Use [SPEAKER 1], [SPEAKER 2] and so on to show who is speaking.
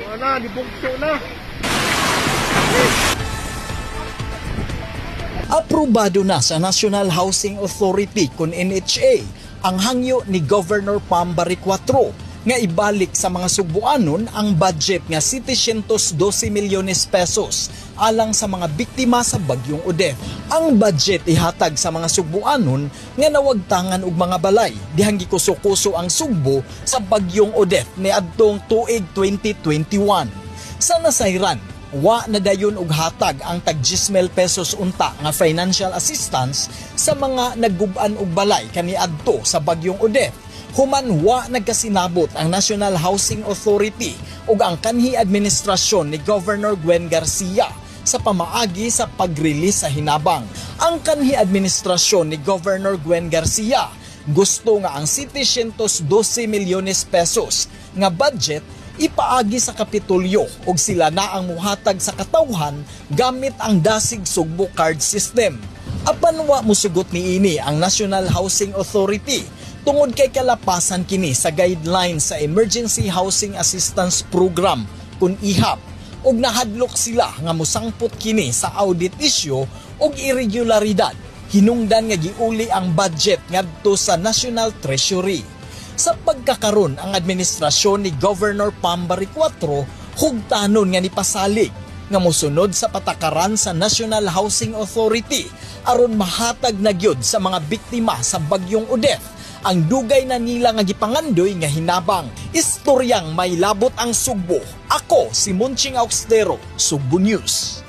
[SPEAKER 1] Wala, nibugso na.
[SPEAKER 2] Aprobado na sa National Housing Authority kun NHA ang hangyo ni Governor Pam Baricuatro nga ibalik sa mga Sugbuanon ang budget nga 712 milyones pesos alang sa mga biktima sa bagyong Odette. Ang budget ihatag sa mga Sugbuanon nga nawagtangan og mga balay dihang gikuso-kuso ang Sugbo sa bagyong Odette niadtong tuig 2021. Sa nasayran, wa na dayon og hatag ang tag 10,000 pesos unta nga financial assistance sa mga nagguban og balay kaniadto sa bagyong Odette. Human wa nagkasinabot ang National Housing Authority ug ang kanhi administrasyon ni Governor Gwen Garcia sa pamaagi sa pag-release sa hinabang. Ang kanhi administrasyon ni Governor Gwen Garcia gusto nga ang 712 milyones pesos nga budget ipaagi sa Kapitolyo ug sila na ang muhatag sa katawhan gamit ang Dasig Sugbo Card System. Apan wa musugot niini ang National Housing Authority tungod kay kalapasan kini sa guidelines sa Emergency Housing Assistance Program kun IHAP ug nahadlok sila nga mosangpot kini sa audit issue ug irregularidad hinungdan nga giuli ang budget ngadto sa National Treasury. Sa pagkakaron, ang administrasyon ni Governor Pam Baricuatro hugtanon nga nipasalig nga mosunod sa patakaran sa National Housing Authority aron mahatag na gyud sa mga biktima sa bagyong Odette ang dugay na nila nga gipangandoy nga hinabang. Istoryang may labot ang Sugbo. Ako si Monching Austero, Sugbo News.